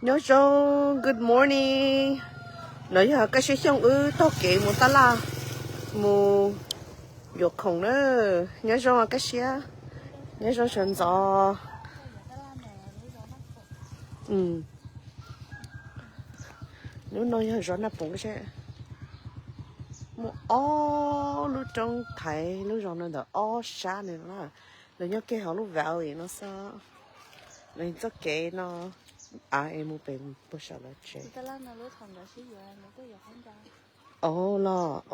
Nyob zoo, good morning. No yog Kaj Siab Xyooj wb taug kev mus taj laj, mus yuav khoom na. Nyob zoo Kaj Siab, nyob zoo sawv ntxov. Lub no yog zos Naj Poov seb. Muaj ob lub roob thaiv lub zos no ntawm ob sab no na. Lawv nyob kiag hauv lub valley no xwb. Lawv txoj kev no av es mus pem puag saum lawv tsev. Ov los, o.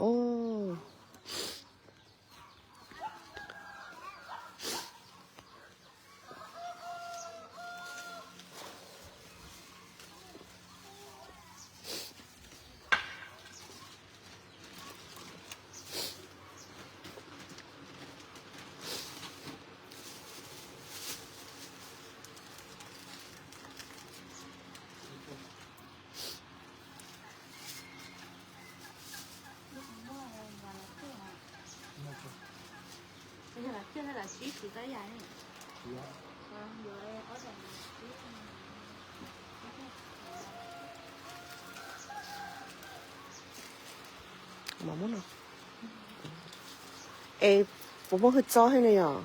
Es puas muaj hwj txob thiab ne yom?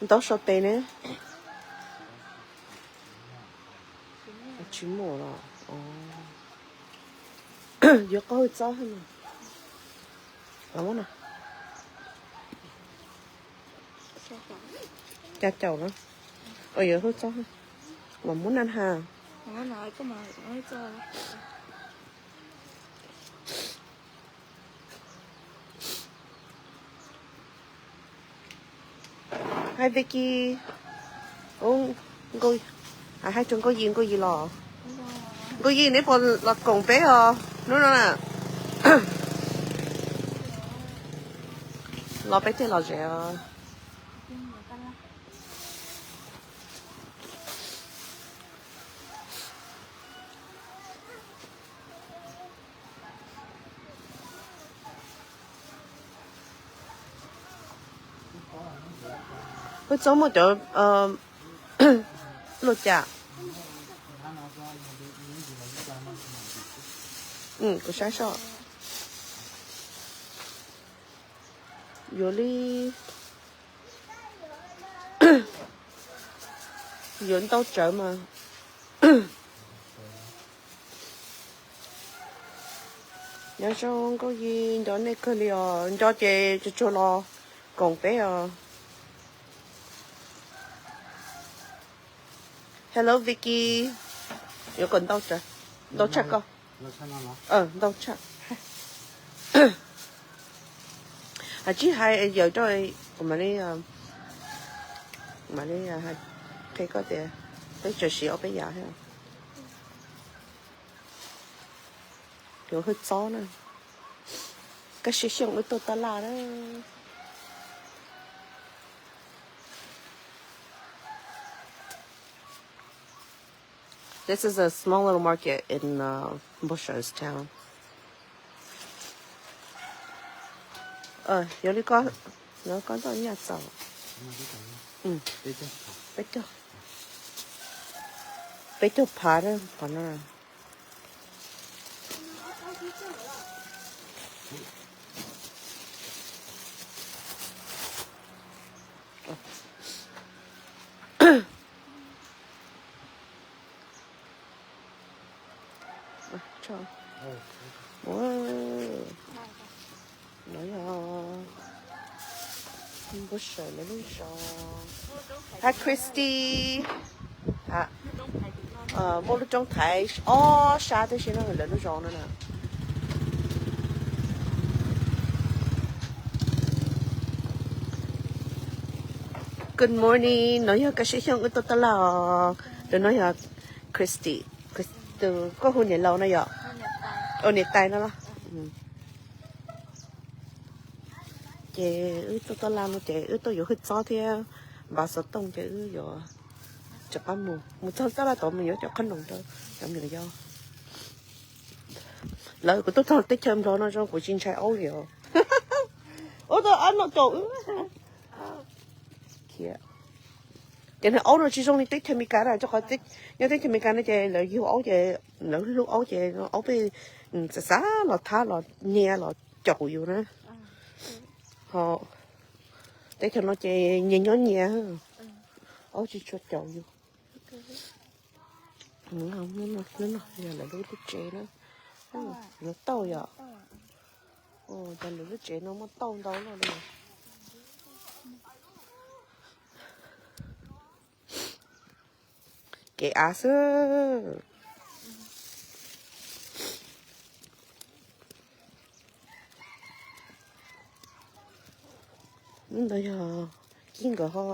Ntau so pes ne. Tsis muaj los. Yuav qhov hwj txob thiab no. Xya caum na. Yuav hwj txob. Mas muab na ha. Hi Vicky. Hi rau Nkauj Yim, Nkauj Yim los. Nkauj Yim, neb puas los koom peb os hnub no na? Los peb thiaj los ze os. Hwj txob muaj cov luaj cas? Kuv saib soj. Yuav li, yuav ntau tsawv mas. Nyob zoo Nkauj Yim, nco nej kawg li os, nco ces tsuag tsuag los koom peb os. Hello Vicky. Yuav kom ntau, ntau tshaj koj. Ntau tshaj. Hais tsis hais yawm rau, kuv mam li, mam li qhia koj tias peb tseem siv ob peb yam thiab. Yuav hwj txob na. Kaj Siab Xyooj wb tuaj taj laj na. This is a small little market in uh, Npawg Sawv town. Yog li koj, koj ntoj nyaj txaus. Peb caug, peb caug phav qhov no. No yog Npawg Sawv lawv lub zos. Hi Christy. Muaj lub roob thaiv ob sab tib si no lawv lub zos no na. Good morning, no yog Kaj Siab Xyooj wb tuaj taj laj os. Tus no yog Christy, tus koj hu niam laus no yom? Ua niam tais no los. Ces wb tuaj taj laj no ces wb tuaj yuav hwj txob thiab npav xov tooj ces wb yuav rov qab mus, mus txog taj laj tod mus yuav cov qhob noom rau cov me nyuam yaus. Lawv kuv tuaj txog teb chaws Nplog no zoo kuv tsis ntshai aub li os. Ub, tau ab no caum wb. Ces niag aub no tsis zoo li teb chaws Amelikas na, rau qhov nyob teb chaws Amelikas no ces lawv yug aub ces lawv hlub aub ces aub pheej xav xav los thab los nyiag los caum yus na. Ho teb chaws no ces nyias nyob nyias, aub tsis tshua caum yus. Hnub no yog lawv lub teb tsev na, lawv tauj yom. Cov lawv lub tsev no muaj tauj ntau loj li. Kev av xwb. Ntawd yog Kib nkawd ho.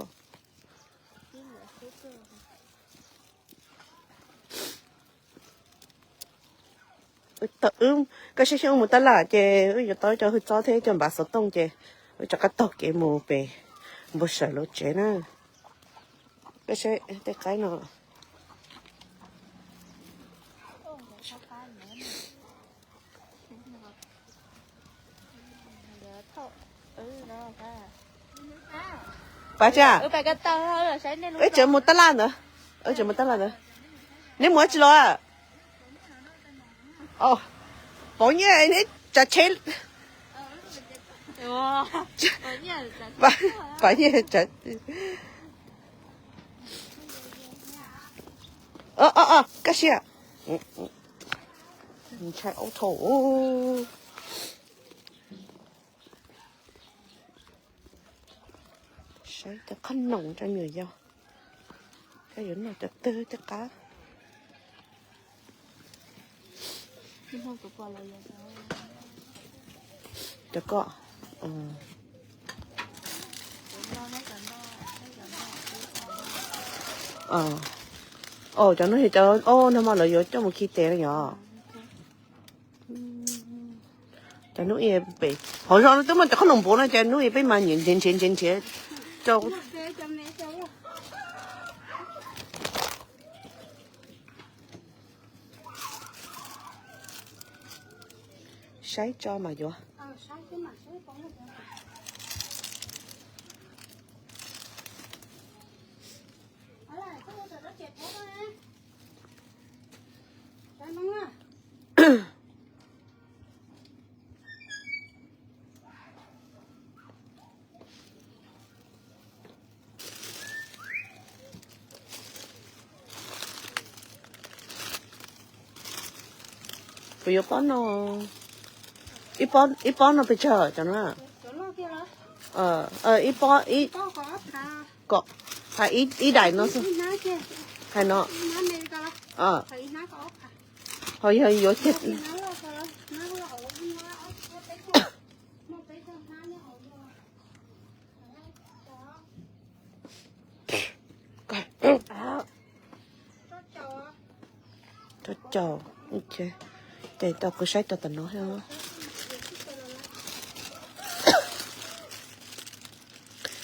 Koj saib xyov wb mus tab laj ces wb yuav tau cov hwj txob thiab cov npav xov tooj ces wb rov qab taug kev mus pem npau sawv lawv tsev na. Koj saib tej qaib no. Pab tsa, wb tseem mus tab laj ntawd, wb tseem mus tab laj ntawd. Neb mus dab tsi los? Pov Nyiaj neb tsav tsheb. Pov Nyiaj tsav, koj sia, ntshai aub thau. Saib cov qhob noom rau me nyuam yaus, koj yuav noj cov twg tej qab. Cov ko, cov no yog cov, o, nag hmo lawv yuav coj mus khi tes no yom. Cov hnub ib pem hauv zos no twb muaj cov qhob noom npuav no ces hnub ib peb mas nyiam nrhiav nrhiav nrhiav nrhiav rau. Saib tso mas yuav. Kuv yuav pob no, ib pob no pes tsawg cov no? Ib pob, ib, ib daim no xwb. Hais no, ho yog yuav ceg. Tso caug, ces tau kuv saib tau tam no.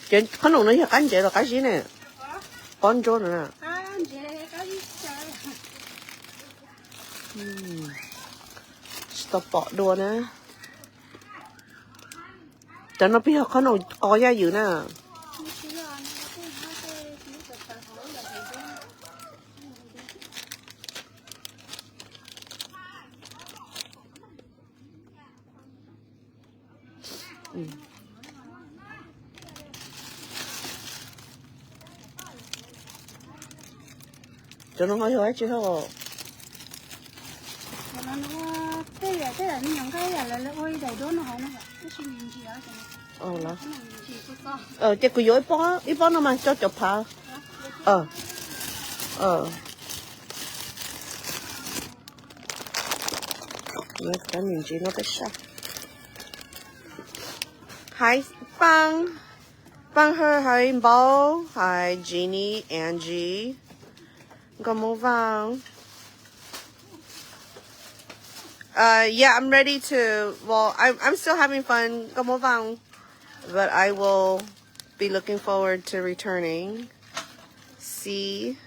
Ces qhob noom no yog qab ntsev los qab zib ne? Pob ntsuab no na. Tsis tau pom dua na. Cov no peb yog qhob noom qos yaj ywm na. Cov no ho yog dab tsi hos? Ces kuv yuav ib pob no mas tso cov phav. Cov me ntsis no peb saj. Hais Paj, Paj Hawj, hais Npauv, hais Jeannie, Angie. Nkauj Muaj Vaj. Uh, yeah, I'm ready to. Well, I'm I'm still having fun. Nkauj Muaj Vaj, but I will be looking forward to returning. See.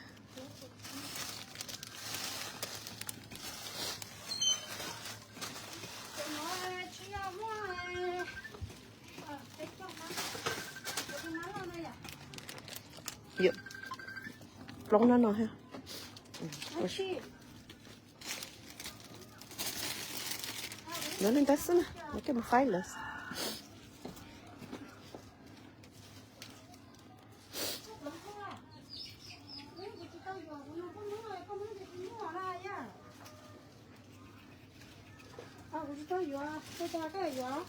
Yep. Plaub hnab no thiab. Nyob li ntawd xwb na, nyob koj mus faib lawm. Kuv tsis tau yuav, koj yuav,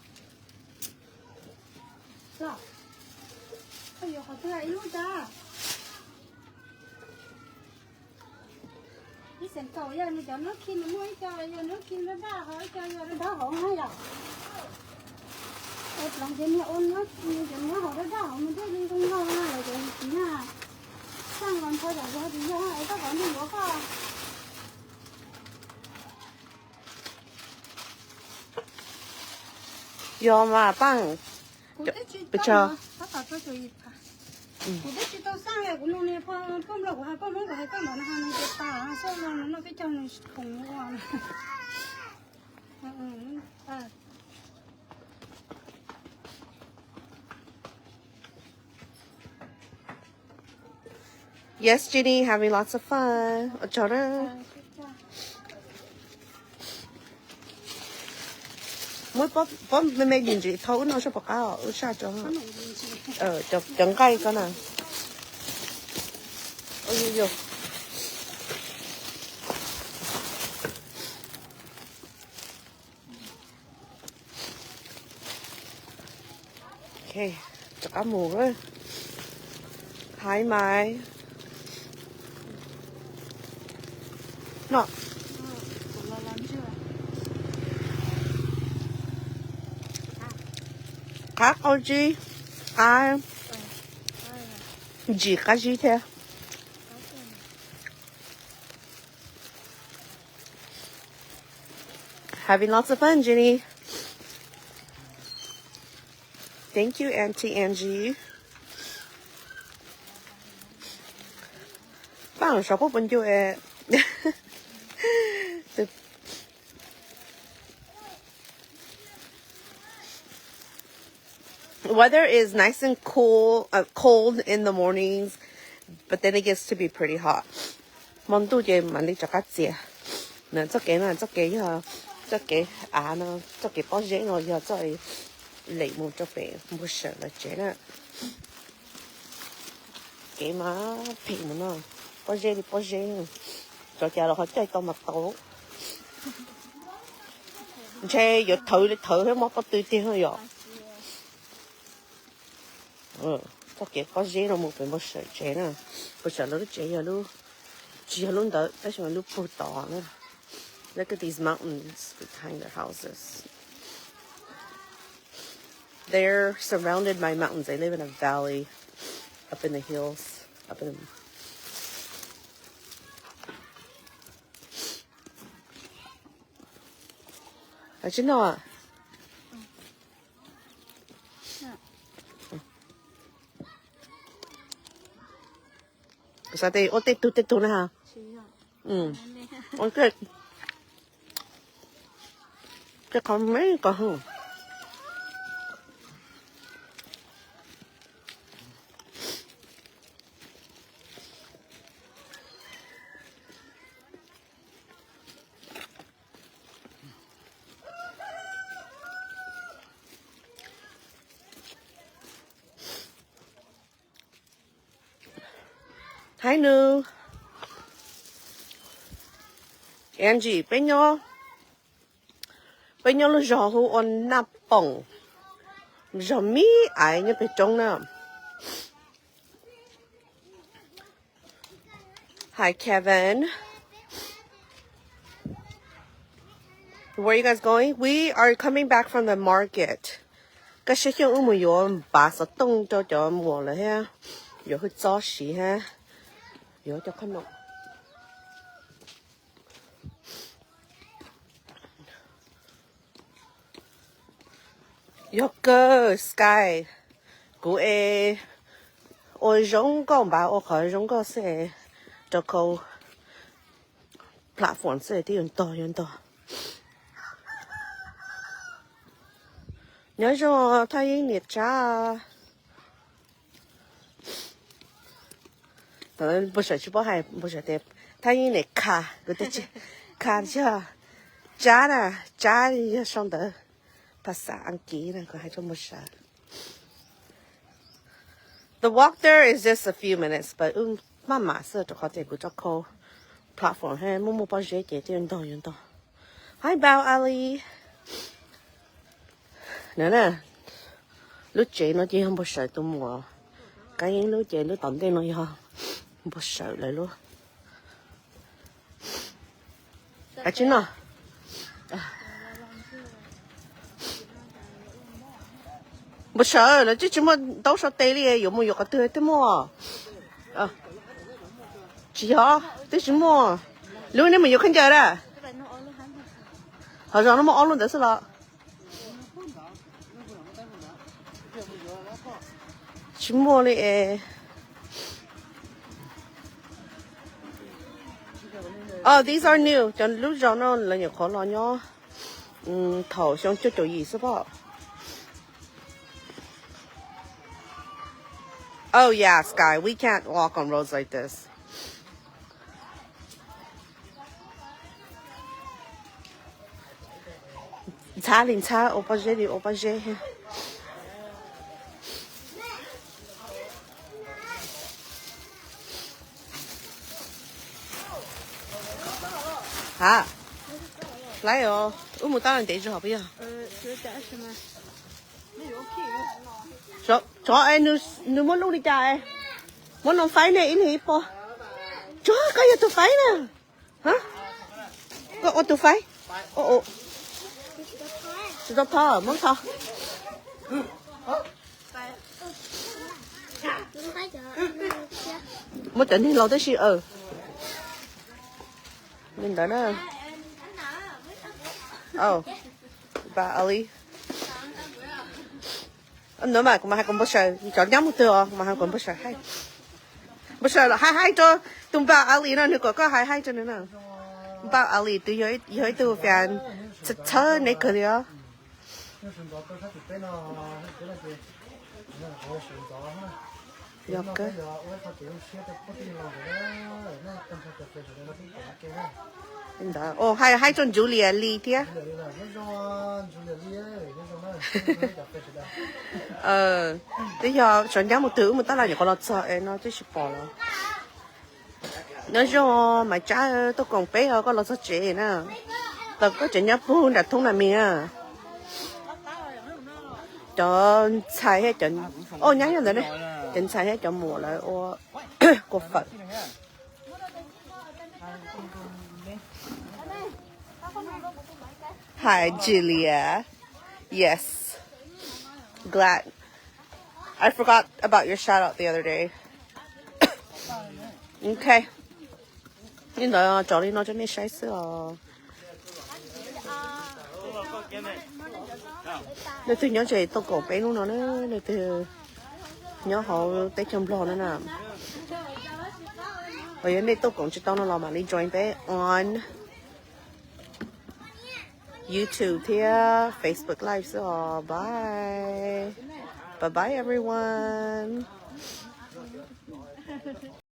koj yuav qhov twg ib lub cas? Ib xeem kaum yog nws cov nab khi nws muaj ib co yog nab khi dab dab ho ib co yog dab dab hauv na yom. Ploov ces niag ua nab, nws cov nab hauv dab dab hauv nws thiaj li zoo nkauj na, lawv cov txiv na. Xaj los ntho zam zog tsis yog es koj kom nws yuav koj. Yog mas Paj, pes tsawg? Kuv twb tsis tau xaj li, kuv nug niag poj nplog kuv hais poj Hmoob kuv hais paj npaum no ho nws tias tas xaj no nws noj peb caug nws khoom ua. Yes, Jenny, having lots of fun. Ua tsaug na. Muab pob me me dim ntsis thauj wb noj sab pom qab, wb saj tso. Cov nqaij ko na. Ok, rov qab mus. Hi Mai. No. Qab qau zib, qab ntsim qab zib thiab. Having lots of fun, Jenny. Thank you, Auntie Angie. Paj sov puab puas ncu es. Weather is nice and cool, uh, cold in the mornings, but then it gets to be pretty hot. Hmo ntuj ces mam li rov qab txias. Txoj kev no, txoj kev yog, txoj kev av no, txoj kev pob zeb no yog txoj lem mus rau pem npua sawm lawv tsev na. Kev mas phem mus no, pob zeb li pob zeb, cov cas los ho caij tau mas tau. Ntshe yuav thawv li thawv thiab mob pob tw tiag yom. Txoj kev pob zeb no mus pem npua sawm tsev na. Npua sawm lawv lub tsev yog lub, tsis yog lub ntawd tab sis mas lub puag tod na. Look at these mountains behind their houses. They're surrounded by mountains. They live in a valley up in the hills. Up in the... Tsis no. Kuv xav tias ua tej tug tej tug na ha. Ua tej qhov me ko. Hi Nus. Angie, peb nyob, peb nyob lub zos hu ua Naj Poom, zos Mib Aiv nyob pem roob na. Hi Kevin. Where are you guys going? We are coming back from the market. Kaj siab xyooj wb mus yuav npav xov tooj rau cov muam lawm thiab, yuav hwj txob siv thiab, yuav cov qhov no. Yog kawg Sky, kuv es ua zoo nkauj npav ua qhov zoo nkauj xwb, rau khau platform xwb twb yuav ntog yuav ntog. Nyob zoo Thaj Yeeb niam tsav. Npau suav tsis paub hais, npau suav tias thaj yeej niam kha, kuv tias tsis kha, tsis yog tsab na, tsab yog sau ntawv phas xas Askiv na, kuv hais rau npau suav. The walk there is just a few minutes, but wb maj mam xwb rau qhov tias kuv tso cold platform, muaj muaj pob zeb ces twb yuav ntog yuav ntog. Hi Bao Ali. No na, lub tsev no ces yog npau suav tus muam Kab Yeeb lub, ces lub tom ntej no yog npau suav lawv lub. Tsis no, npau suav lawv twb tsis muaj ntaub sau tes li, yuav mus yuav qhov twg thiaj muaj. Tsis yog, twb tsis muaj. Lub nej mus yuav khaub ncaws na. Hauv zos no muaj ob lub ntawd xwb los? Tsis muaj li. Oh, these are new. Cov lub zos no lawv nyuam qhuav los nyob thaum xyoo cuaj caum yim xwb pob. Oh yeah, Sky, we can't walk on roads like this. Ntxhab li ntxhab, ua pob zeb li ua pob zeb. Ha, laiv os, wb mus tab ntev zog puas yog? Tsov, nws muab lub li cas? Muab no faib ne, ib leeg ib pob. Tsov, koj yog tus faib na. Koj ua tus faib. Tsis tau tho, muab tho. Muab cov neeg laus tib si. Li ntawd na. Bao Ali. Ntawd mas kuv mas hais kom npau suav, cov nyab mus twg os mas hais kom npau suav hais. Npau suav los hais hais rau tus Bao Ali no, nws kom koj hais hais rau nws na. Bao Ali twb yog ib tug fan txhawb neb kawg li os. Yog kawg. Ntawd, hais hais rau Julia Lee thiab. Twb yog cov nyab mus twg, wb mus tab laj nyuam qhuav los txog es no twb tsis pom los. Nyob zoo Maiv Tsab, tuaj koom peb os, koj los txog tsev na. Tau koj cov nyab pug nram thoob na mis na. Cov ntxhais thiab cov, o nyab nyob ntawd ne. Cov ntxhais thiab cov muam lawv ua kua fawm. Hi, Julia. Yes. Glad. I forgot about your shout out the other day. Ok. Li ntawd tso li no rau nej saib xwb os. Leej twg nyob tsev tuaj koom peb hnub no na, leej twg nyob hauv teb chaws Nplog na na. Yog nej tuaj koom tsis tau no los mam li join peb on YouTube thiab Facebook Live xwb os. Bye. Bye bye everyone.